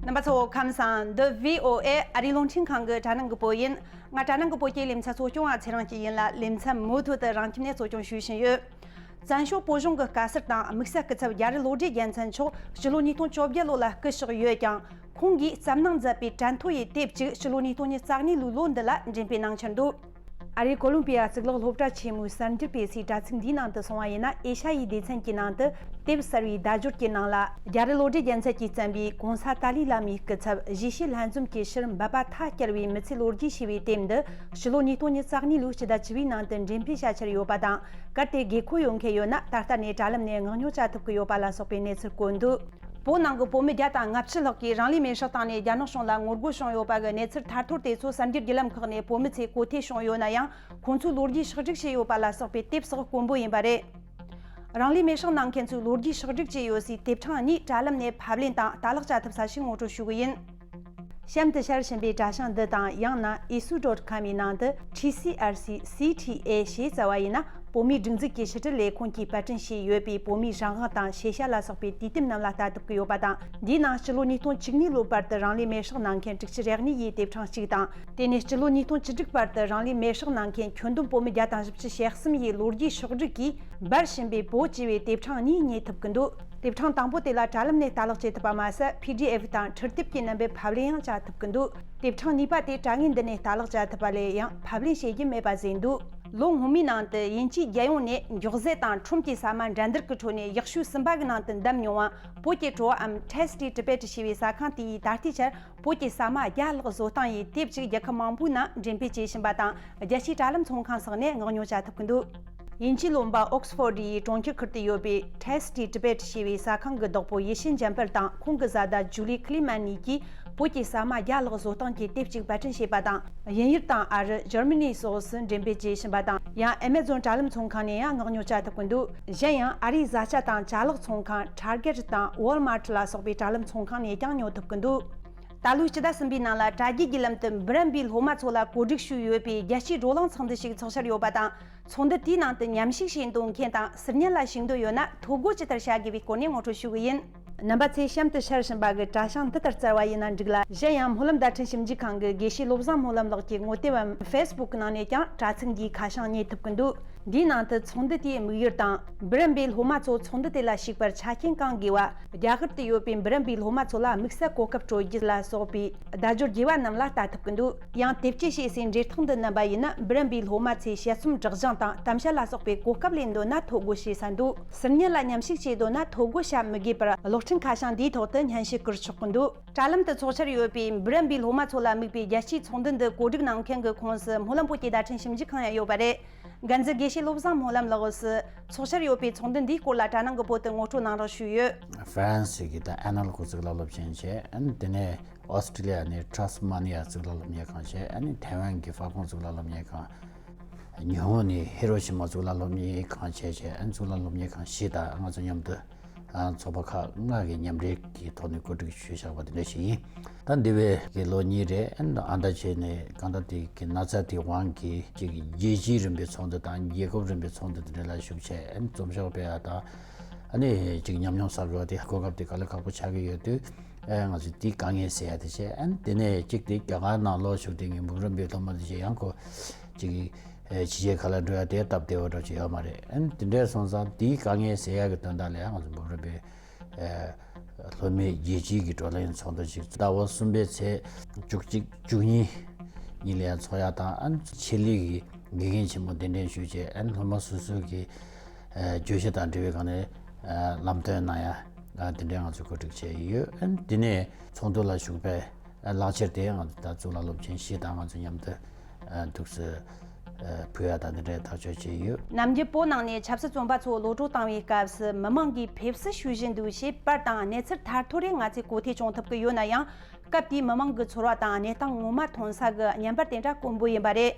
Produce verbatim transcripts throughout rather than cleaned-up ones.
རྣམ་པ་ཚོ་ཁམས་བཟང་། འདི་བྷི་ཨོ་ཨེ་ཨ་རིའི་རླུང་འཕྲིན་ཁང་གི་དྲ་སྣང་གི་བོད་ཡིན། ང་དྲ་སྣང་གི་བོད་ཀྱི་ལེ་ཚན་གཙོ་སྐྱོང་བ་ཚེ་རིང་སྐྱིད་ཡིན་ལ། ལེ་ཚན་མུ་མཐུད་དུ་རང་ཁྱིམ་ནས་གཙོ་སྐྱོང་ཞུ་བཞིན་ཡོད། བཙན་བྱོལ་བོད་གཞུང་གི་དཀའ་སེལ་དང་དམིགས་བསལ་སྐུ་ཚབ་རྒྱ་རི་བློ་གྲོས་རྒྱལ་མཚན་མཆོག་སྤྱི་ལོ་ཉིས་སྟོང་བཅོ་བརྒྱད་ལོ་ལ་སྐུ་གཤེགས་ཡོད་ཀྱང་། ཁོང་གིས་བརྩམས་གནང་མཛད་པའི་དྲན་ཐོ་ཡི་དེབ་ཅིག་སྤྱི་ལོ་ཉིས་སྟོང་ཉི་ཤུ་རྩ་གཉིས་ལོའི་ལོ་འདི་ལ་འགྲེམས་སྤེལ་གནང་འཆར་འདུག་ཨ་རིའི་ཀོ་ལོམ་པི་ཡ་གཙུག་ལག་སློབ་གྲྭ་ཆེན་མོའི་གསར་འགྱུར་སྤེལ་སའི་དྲ་ཚིགས་འདིའི་ནང་དུ་སོང་བ་ཡིན་ན། ཨེ་ཤ་ཡའི་སྡེ་ཚན་གྱི་ནང་དུ་དེབ་གསར་བའི་བརྡ་སྦྱོར་གྱི་ནང་ལ། རྒྱ་རི་བློ་གྲོས་རྒྱལ་མཚན་གྱིས་བརྩམས་པའི་གོང་ས་ཏཱ་ལའི་བླ་མའི་སྐུ་ཚབ་གཞིས་བྱེས་ལྷན་འཛོམས་ཀྱི་ཕྱིར་འབད་པ་མཐའ་བསྐྱལ་བའི་མི་ཚེའི་ལོ་རྒྱུས་ཞེས་པའི་དེབ་འདི། ཕྱི་ལོ་ཉིས་སྟོང་ཉི་ཤུ་རྩ་གཉིས་ལོའི་སྤྱི་ཟླ་བཅུ་པའི་ནང་དུ་འགྲེམས་སྤེལ་བྱ་འཆར་ཡོད་པ་དང་། གལ་ཏེ་དགོས་མཁོ་ཡོད་མཁན་ཡོད་ན། ད་ལྟ་ནས་དྲ་ལམ་ནས་མངགས་ཉོ་བྱ་ཐུབ་ཀྱི་ཡོད་པ་ལ་སོགས་པའི་གནས་ཚུལ་བཀོད་འདུག་བོད་ནང་གི་བོད་མི་བརྒྱ་དང་ལྔ་བཅུ་ལྷག་གིས་རང་ལུས་མེར་སྲེག་བཏང་ནས་རྒྱ་ནག་གཞུང་ལ་ངོ་རྒོལ་བྱུང་ཡོད་པ་གི་གནས་ཚུལ་ཐར་ཐོར་དེ་ཚོ་གསར་འགྱུར་བརྒྱུད་ལམ་ཁག་ནས་བོད་མི་ཚོས་གོ་ཐོས་བྱུང་ཡོད་ན་ཡང་། ཁོང་ཚོའི་ལོ་རྒྱུས་ཕྱག་བསྒྲིགས་བྱས་ཡོད་པ་ལ་སོགས་པའི་དེབ་སོགས་དཀོན་པོ་ཡིན་པ་རེད། རང་ལུས་མེར་སྲེག་གནང་མཁན་ཚོའི་ལོ་རྒྱུས་ཕྱག་བསྒྲིགས་བྱས་ཡོད་སའི་དེབ་ཕྲེང་གཉིས་དྲ་ལམ་ནས་ཕབ་ལེན་དང་ལྟ་ཀློག་བྱ་ཐུབ་ས་ཞིག་ངོ་སྤྲོད་ཞུ་གི་ཡིན། གཤམ་དུ་ཤར་བཞིན་པའི་དྲ་བྱང་འདི་དང་། ཡང་ན་ཨེ་སུ་ཌོཊ་ཀོམ་ཡི་ནང་དུ་ཊི་སི་ཨར་སི་སི་ཊི་ཨེ་ཞེས་བཙལ་བ་ཡིན་ན། བོད་མིའི་སྒྲིག་འཛུགས་ཀྱི་ཕྱི་དྲིལ་ལས་ཁུངས་ཀྱིས་པར་སྐྲུན་བྱས་ཡོད་པའི་བོད་མིའི་རང་དབང་དང་ཤེས་བྱ་ལ་སོགས་པའི་དུས་དེབ་རྣམས་ལ་ལྟ་ཐུབ་ཀྱི་ཡོད་པ་དང་། འདིའི་ནང་སྤྱི་ལོ་ཉིས་སྟོང་བཅུ་གཉིས་ལོའི་བར་དུ་རང་ལུས་མེར་སྲེག་གནང་མཁན་དྲུག་ཅུ་རེ་གཉིས་ཡི་དེབ་ཕྲེང་གཅིག་དང་། དེ་ནས་སྤྱི་ལོ་ཉིས་སྟོང་བཅུ་དྲུག་བར་དུ་རང་ལུས་མེར་སྲེག་གནང་མཁན་ཁྱོན་བསྡོམས་བོད་མི་བརྒྱ་དང་བཞི་བཅུ་ཞེ་གསུམ་ཡི་ལོ་རྒྱུས་ཕྱོགས་བསྒྲིགས་ཀྱིས་འབར་བཞིན་པའི་བོད་ཅེས་པའི་དེབ་ཕྲེང་གཉིས་རྙེད་ཐུབ་ཀྱི་འདུག་དེབ་ཕྲེང་དང་པོ་དེ་ལ་དྲ་ལམ་ནས་ལྟ་ཀློག་བྱེད་ཐུབ་པ་མ་ཟད། པི་ཌི་ཨེཕ་དང་འཕྲུལ་དེབ་ཀྱི་རྣམ་པའི་ཕབ་ལེན་ཡང་བྱ་ཐུབ་ཀྱི་འདུག་དེབ་ཕྲེང་གཉིས་པ་དེ་དྲ་ངོས་འདི་ནས་ལྟ་ཀློག་བྱ་ཐུབ་པ་ལས་ཡང་ཕབ་ལེན་བྱེད་རྒྱུ་མེད་པ་བཟོས་འདུག་ལོ་སྔོན་མའི་ནང་དུ་དབྱིན་ཇིའི་རྒྱལ་ཡོངས་ནས་མགྱོགས་ཟས་དང་ཁྲོམ་གྱི་ཟ་མ་འགྲན་བསྡུར་གྱི་ཁྲོད་ནས་ཡག་ཤོས་གསུམ་པ་གི་ནང་དུ་འདེམས་མྱོང་བ། བོད་ཀྱི་བྲོ་བའམ་Tasty Tibet ཞེས་པའི་ཟ་ཁང་དེ་ཡིས་ད་ལྟའི་ཆར་བོད་ཀྱི་ཟ་མ་བརྒྱ་ལྷག་བཟོ་སྟངས་ཡི་དེབ་ཅིག་རྒྱལ་ཁབ་མང་པོའི་ནང་འགྲེམས་སྤེལ་བྱས་བཞིན་པ་དང་། རྒྱལ་སྤྱིའི་དྲ་ལམ་ཚོང་ཁང་སོགས་ནས་མངགས་ཉོ་བྱ་ཐུབ་ཀྱི་འདུག་དབྱིན་ཇིའི་ལོན་པ་ཨོག་སི་ཕོར་ཌི་ཡི་གྲོང་ཁྱེར་ཁུལ་དུ་ཡོད་པའི་Tasty Tibet ཞེས་པའི་ཟ་ཁང་གི་བདག་པོ་ཡེ་ཤེས་འཇམ་དཔལ་དང་ཁོང་གི་བཟའ་ཟླ་ཇུ་ལི་ཁི་ལི་མན་གཉིས་ཀྱིས་བོད་ཀྱི་ཟ་མ་བརྒྱ་ལྷག་བཟོ་སྟངས་ཀྱི་དེབ་ཅིག་པར་སྐྲུན་བྱས་པ་དང་། དབྱིན་ཡུལ་དང་ཨ་རི། འཇར་མ་ནི་སོགས་སུ་འགྲེམས་སྤེལ་བྱེད་བཞིན་པ་དང་། ཡང་ཨེ་མེ་ཛོན་དྲ་ལམ་ཚོང་ཁང་ནས་ཡང་མངགས་ཉོ་བྱ་ཐུབ་ཀྱི་འདུག་གཞན་ཡང་ཨ་རིའི་བཟའ་བཅའ་དང་ཅ་ལག་ཚོང་ཁང་Target དང་Walmart ལ་སོགས་པའི་དྲ་ལམ་ཚོང་ཁང་ནས་ཀྱང་ཉོ་ཐུབ་ཀྱི་འདུག་ད་ལོའི་སྤྱི་ཟླ་གསུམ་པའི་ནང་ལ་དྲ་རྒྱའི་བརྒྱུད་ལམ་དུ་འབུམ་རམས་པའི་སློབ་མ་ཚོ་ལ་གོ་སྒྲིག་ཞུས་ཡོད་པའི་རྒྱལ་སྤྱིའི་བགྲོ་གླེང་ཚོགས་འདུ་ཞིག་ཚོགས་འཆར་ཡོད་པ་དང་། ཚོགས་འདུ་དེའི་ནང་དུ་མཉམ་ཞུགས་བྱེད་འདོད་མཁན་དང་། ཟུར་ཉན་ལ་ཞུགས་འདོད་ཡོད་ན་ཐོ་འགོད་ཇི་ལྟར་བྱ་དགོས་པའི་སྐོར་ནས་ངོ་སྤྲོད་ཞུ་གི་ཡིན། རྣམ་པ་ཚོས་གཤམ་དུ་ཤར་བཞིན་པ་གི་དྲ་བྱང་འདི་ལྟར་བཙལ་བ་ཡིན་ན་འགྲིག་ལ། གཞན་ཡང་སྨོན་ལམ་བརྡ་འཕྲིན་ཞིབ་འཇུག་ཁང་གི་དགེ་བཤེས་བློ་བཟང་སྨོན་ལམ་ལགས་ཀྱི་ངོ་དེབ་བམ་Facebook ནང་ནས་ཀྱང་དྲ་ཚིགས་འདིའི་ཁ་བྱང་རྙེད་ཐུབ་ཀྱི་འདུག་འདིའི་ནང་དུ་ཚོགས་འདུ་དེའི་དམིགས་ཡུལ་དང་། འབུམ་རམས་པའི་སློབ་མ་ཚོ་ཚོགས་འདུ་དེ་ལ་ཞུགས་པར་ཆ་རྐྱེན་གང་དགོས་པ། རྒྱ་གར་དུ་ཡོད་པའི་འབུམ་རམས་པའི་སློབ་མ་ཚོ་ལ་དམིགས་བསལ་གོ་སྐབས་སྤྲོད་རྒྱུ་ལ་སོགས་པའི་བརྡ་སྦྱོར་རྒྱས་པ་རྣམས་ལ་ལྟ་ཐུབ་ཀྱི་འདུག་ཡང་དེབ་སྐྱེལ་བྱེད་སའི་འབྲེལ་ཐག་འདི་བསྣུན་པ་ཡིན་ན། འབུམ་རམས་པའི་སློབ་མ་ཚོས་དཔྱད་རྩོམ་སྒྲོག་སྦྱང་དང་གཏམ་བཤད་ལ་སོགས་པའི་གོ་སྐབས་ལེན་འདོད་ན་ཐོ་འགོད་བྱེད་ས་འདུག་ཟུར་ཉན་ལ་མཉམ་ཞུགས་བྱེད་འདོད་ན་ཐོ་འགོད་བྱ་མི་དགོས་པར་གློག་འཕྲིན་ཁ་བྱང་འདིའི་ཐོག་ཏུ་སྙན་ཞུ་བསྐུར་ཆོག་གི་འདུག་དྲ་ལམ་དུ་ཚོགས་འཆར་ཡོད་པའི་འབུམ་རམས་པའི་སློབ་མ་ཚོ་ལ་དམིགས་པའི་རྒྱལ་སྤྱིའི་ཚོགས་འདུ་འདི་གོ་སྒྲིག་གནང་མཁན་གྱི་ཁོངས་སུ་སྨོན་ལམ་བོད་ཀྱི་བརྡ་འཕྲིན་ཞིབ་འཇུག་ཁང་ཡང་ཡོད་པ་རེད། འགན་འཛིན་དགེ་བཤེས་བློ་བཟང་སྨོན་ལམ་ལགས་སུ་ཚོགས་འཆར་ཡོད་པའི་ཚོགས་འདུ་འདིའི་སྐོར་ལ་དྲ་ནང་གི་བོད་དུ་ངོ་སྤྲོད་གནང་རོགས་ཞུས་ཡོད། ཧྥ་རན་སི་གི་ད་ཨན་ཨལ་གོ་གཙུག་ལག་སློབ་ཆེན་བྱས། ཨ་ནི་དེ་ནས་ཨོ་སི་ཀྲི་ལི་ཡ་ནས་ཊ་སི་མ་ནི་ཡ་གཙུག་ལག་སློབ་གཉེར་ཁང་བྱས། ཨ་ནི་ཐའེ་ཝན་གྱི་ཧྥ་ཀོང་གཙུག་ལག་སློབ་གཉེར་ཁང་། ཉི་ཧོང་ནས་ཧི་རོ་ཤི་མ་གཙུག་ལག་སློབ་གཉེར་ཁང་བྱས་བྱས། ཨ་ནི་གཙུག་ལག་སློབ་གཉེར་ཁང་བཞི་དང་ང་ཚོ་མཉམ་དུ། ཨ། ཚོགས་པ་ཁག་ལྔ་གི་མཉམ་འབྲེལ་གྱི་ཐོག་ནས་གོ་སྒྲིག་ཞུས་བཞག་པ་དེ་འདྲ་ཞིག་ཡིན། ད་འདི་བས་ཀྱི་ལོ་གཉིས་རེད། ཨ་ནི་ཨ་མདའ་བྱས་ནས་གང་ལྟར་དེ་གི་ན་ཚ་དེ་དབང་གིས་ཅིག་རྒྱལ་སྤྱིའི་རིམ་པའི་ཚོགས་འདུ་དང་རྒྱལ་ཁབ་རིམ་པའི་ཚོགས་འདུ་དེ་འདྲ་ལ་ཞུགས་བྱས། ཨ་ནི་རྩོམ་ཤོག་སྤེལ་ཡ་དང་། ཨ་ནི་ཅིག་ཉམས་མྱོང་བསགས་དགོས་པ་དེ་གོ་སྐབས་དེ་དཀའ་ལས་ཁག་པོ་ཆགས་ཀྱི་ཡོད་དུས། ཨ། ང་ཚོས་དེ་དཀའ་ངལ་སེལ་ཡ་དེ་བྱས། ཨ་ནི་དེ་ནས་གཅིག་དེ་རྒྱ་གར་ནང་ལོགས་བཞུགས་དེ་ངའི་འབུམ་རམས་པའི་སློབ་མ་དེ་བྱས། ཡང་ཁོ་ཅིག་ཨེ། ཕྱི་རྒྱལ་ཁག་ལ་འགྲོ་ཡ་དེ་སྟབས་བདེ་བ་འདྲ་ཅིག་ཡོད་མ་རེད། ཨ་ནི་དེ་འདྲ་སོང་ཙང་དེའི་དཀའ་ངལ་སེལ་ཡ་གི་དོན་དག་ལ་ཡང་ང་ཚོ་འབུམ་རམས་པའི་ཨེ། སློབ་མའི་རྒྱལ་སྤྱིའི་གི་བགྲོ་གླེང་ཚོགས་འདུ་ཅིག་ཟླ་བ་གསུམ་པའི་ཚེས་བཅུ་གཅིག་བཅུ་གཉིས་ཉིན་ལ་ཡང་ཚོགས་ཡ་དང་། ཨ་ནི་ཆེད་ལས་ཀྱི་དགེ་རྒན་ཆེན་མོ་གདན་འདྲེན་ཞུས་བྱས། ཨ་ནི་སློབ་མ་སོ་སོ་གི་ཨེ། བརྗོད་གཞི་དང་འབྲེལ་བའི་སྒང་ནས་ཨེ། ལམ་སྟོན་གནང་ཡ། ཨ། དེ་འདྲའི་ང་ཚོས་གོ་སྒྲིག་བྱས་ཡོད། ཨ་ནི་དེ་ནས་ཚོགས་འདུ་ལ་ཞུགས་པའི་ལག་ཁྱེར་དེ་ང་ཚོ་ད་གཙུག་ལག་སློབ་ཆེན་བཞི་དང་ང་ཚོ་མཉམ་དུ་འདུག་སེ་ཕུལ་ཡ་དང་དེ་འདྲའི་ཐག་གཅོད་བྱས་ཡོད། ནམ་རྒྱུན་བོད་ནང་ནས་ཆབ་སྲིད་བཙོན་པ་ཚོ་གློད་གྲོལ་བཏང་བའི་སྐབས་སུ་མི་མང་གིས་ཕེབས་བསུ་ཞུ་བཞིན་འདུག་ཞེས་པར་དང་གནས་ཚུལ་ཐར་ཐོར་རེ་ང་ཚོས་གོ་ཐོས་བྱུང་ཐུབ་ཀྱི་ཡོད་ན་ཡང་། སྐབས་དེའི་མི་མང་གི་ཚོར་བ་དང་གནས་སྟངས་ངོ་མ་མཐོང་ས་གི་བརྙན་པར་དེ་འདྲ་དཀོན་པོ་ཡིན་པ་རེད།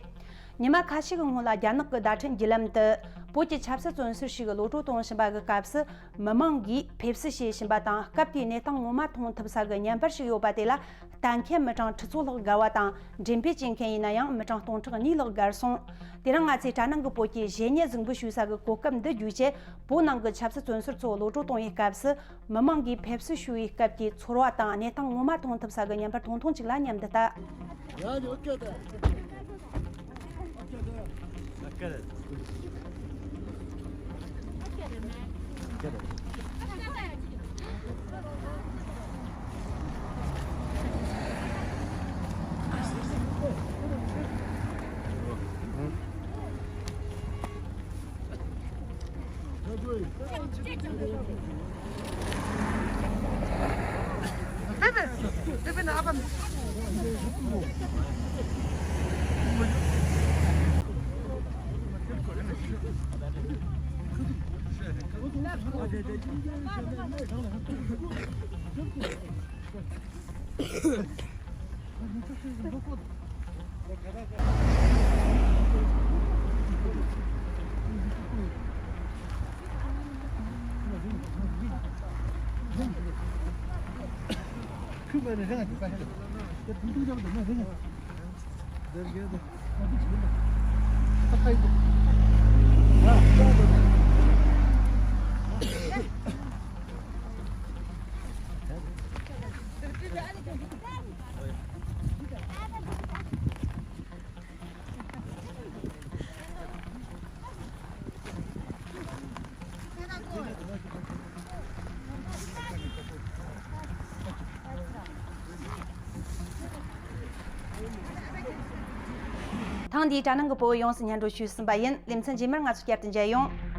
ཉི་མ་ཁ་ཤས་ཀྱི་སྔོན་ལ་རྒྱ་ནག་གི་བརྡ་འཕྲིན་བརྒྱུད་ལམ་དུ་བོད་ཀྱི་ཆབ་སྲིད་བཙོན་ཟུར་ཞིག་གློད་གྲོལ་གཏོང་བཞིན་པ་གི་སྐབས་སུ་མི་མང་གིས་ཕེབས་བསུ་བྱེད་བཞིན་པ་དང་། སྐབས་དེའི་གནས་སྟངས་ངོ་མ་མཐོང་ཐུབ་ས་གི་བརྙན་པར་ཞིག་ཡོད་པ་དེ་ལ། ལྟ་མཁན་མི་གྲངས་ཁྲི་ཚོ་ལྷག་བརྒལ་བ་དང་། འགྲེམས་སྤེལ་བྱེད་མཁན་ཡིན་ན་ཡང་མི་གྲངས་སྟོང་ཕྲག་གཉིས་ལྷག་བརྒལ་སོང་། དེ་རིང་ང་ཚོས་གྲ་ནང་གི་བོད་ཀྱི་གཞས་ཉལ་གཟིགས་འབུལ་ཞུ་ས་གི་གོ་སྐབས་འདི་བརྒྱུད་བྱས། བོད་ནང་གི་ཆབ་སྲིད་བཙོན་ཟུར་ཚོ་གློད་བཀྲོལ་གཏོང་བའི་སྐབས་སུ། མི་མང་གིས་ཕེབས་བསུ་ཞུ་བའི་སྐབས་ཀྱི་ཚོར་བ་དང་གནས་སྟངས་ངོ་མ་མཐོང་ཐུབ་ས་གི་བརྙན་པར་ཐུང་ཐུང་ཅིག་ལ་མཉམ་དུ་ལྟ། ཐེངས་འདིའི་གྲ་ནང་གི་བོད་ཡོངས་སུ་སྙན་སྒྲོན་ཞུས་ཟིན་པ་ཡིན། ལེ་ཚན་རྗེས་མར་ང་ཚོ་བསྐྱར་དུ་མཇལ་ཡོང་།